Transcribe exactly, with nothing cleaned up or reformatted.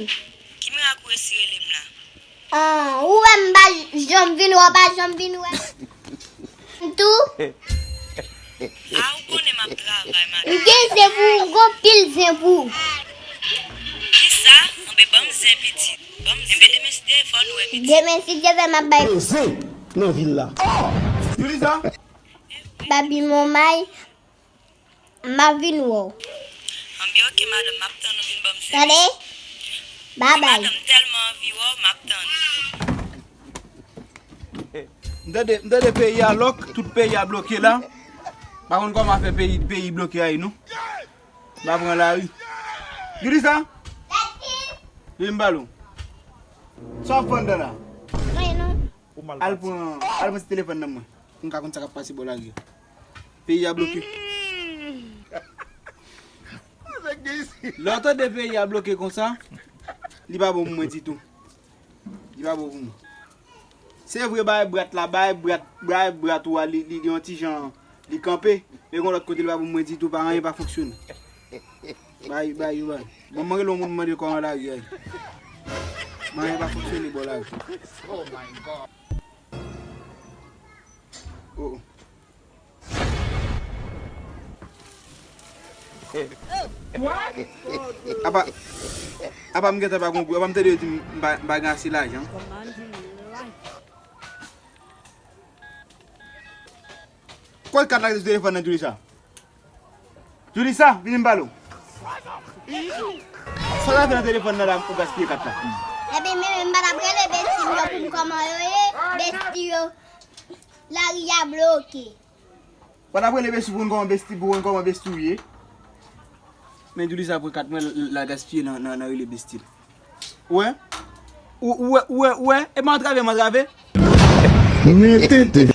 Ki mirak ou resi rele m la? Ah, ou wè m pa janm vin wè, w pa janm vin wè. M tou. Ah, ou konnen m ap travay, madanm. M gen zen pou ou, m gon pil zen pou ou. Kisa? Anben, ban m zen, pitit. Ban m zen. Enben, demen, si Dye vle, fò n wè, pitit. Demen, si Dye vle, m ap bay. Gen zen nan vil la. Julissa? Babi, mon may. M ap vin wè w. Anben, oke, madanm, m ap tann ou vin ban m sèvis. Tande? Babay. Madanm, m tèlman anvi wè w, m ap tann ou. M tande, m tande peyi a lòk, tout peyi a bloke la. Pa konn kòman fè peyi, peyi bloke a ye, non. M pa pran lari. Julissa? Vin m pale w. Sa w ap fè anndan la? Anyen non. Al pran, al pran ti telefòn nan mwen. Pou m ka konn sa k ap pase bò lari a. Peyi a bloke. Lè w tande peyi a bloke konsa, li pa bon pou mwen ditou. Li pa bon pou mwen. Se vre, bay brat la, bay brat, bay brat ou a, li, li, li yon ti jan, li kanpe, men gon lòt kote, li pa pou mwen ditou, pa anyen pa fonksyone. Bay, bay, bay. Bon, mwen rele yon moun mande kòman lari a ye. Men anyen pa fonksyone bò lari. Oh my God. Oh, oh. Apa, apa m gentan pa gon gou, apa m tande yo di m pa, m pa gen ase lajan. Kot kat la ki sou telefòn nan Julissa? Julissa, vini m pale w. Sa w ta fè nan telefòn nan la pou gaspiye kat la? Epi men, men m pa t ap rele besti m yo pou m kòman yo ye, besti yo, lari a bloke. Ou pa t ap rele besti pou konn kòman besti, pou konn kòman besti w ye? Men Julissa pran kat mwen, l, l al gaspiye nan, nan, nan rele besti l. Ou wè? Ou, ou wè, ou wè, ou wè? E m antrave, m antrave. Men tenten.